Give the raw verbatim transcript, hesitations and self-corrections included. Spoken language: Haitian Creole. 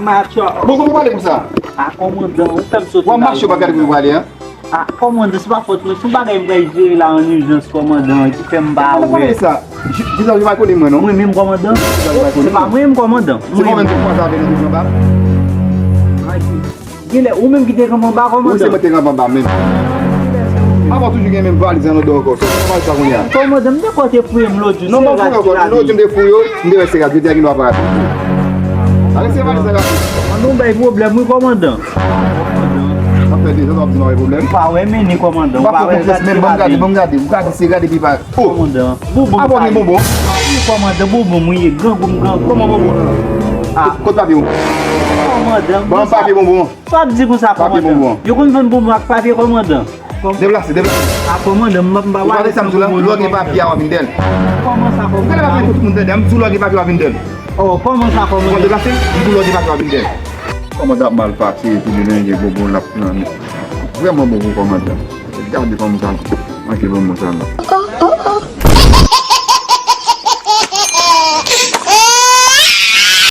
Atchò. Bon, kòman w pale konsa? A, kòmandan, ou fè m soti la. W ap mache, w pa gade kote w prale, an? A, kòmandan, se pa fòt mwen. Se yon bagay m pral jere la an ijans, kòmandan, ki fè m pa wè. Kòmandan, pa pale sa. J-, Gisèl, ou pa konnen mwen, non? Mwen menm, kòmandan. Se pa mwen menm, kòmandan. Se mwen menm ki kwaze avè nou depi anba. Genlè, ou menm ki te kanpe anba, kòmandan? Wi, se mwen te kanpe anba menm. Avan toujou gen menm valiz anndan ankò. Sòti nan valiz sa kounye a. Kòmandan, m te kwè w te fouye m lòt jou. Non, se rad ki la. Lòt jou m te fouye w, m te wè se rad, yo te gen dwa pa rad. Ale, se valiz sa, gade. An nou bay pwoblèm, wi, kòmandan. Sa fè de jan w ap di nou bay pwoblèm. Ou pa wè men ni kòmandan, ou pa wè rad ki la. Bon, gade, bon, gade, ou gade, se rad epi pa. Oh! Kòmandan. Boubou. Abòne bonbon. Wi, kòmandan, boubou, m wi, grangou m, grangou. Kòman bonbon? A. Kot papye bonbon? Kòmandan. Ban m papye bonbon. Sa w ap di konsa, kòmandan? Papye bonbon. Yo konn vann bonbon ak papye, kòmandan. Deplase, deplase. A, kòmandan, m pa, m pa wale sa, m di w la, lè w gen papye a, w ap vin dèyè l. Kòman sa, kòmandan? Ou gade papye tout moun tande, m di w lè w gen papye, w ap vin dèyè l. Oh, kòman sa, kòmandan? Ou deplase, m di w lè w gen papye, w ap vin dèyè l. Kòmandan ap mal pase, tou de lenge bonbon l ap pran. Vrèman bonbon, kòmandan. Gade kòman sa manke bonbon sa la.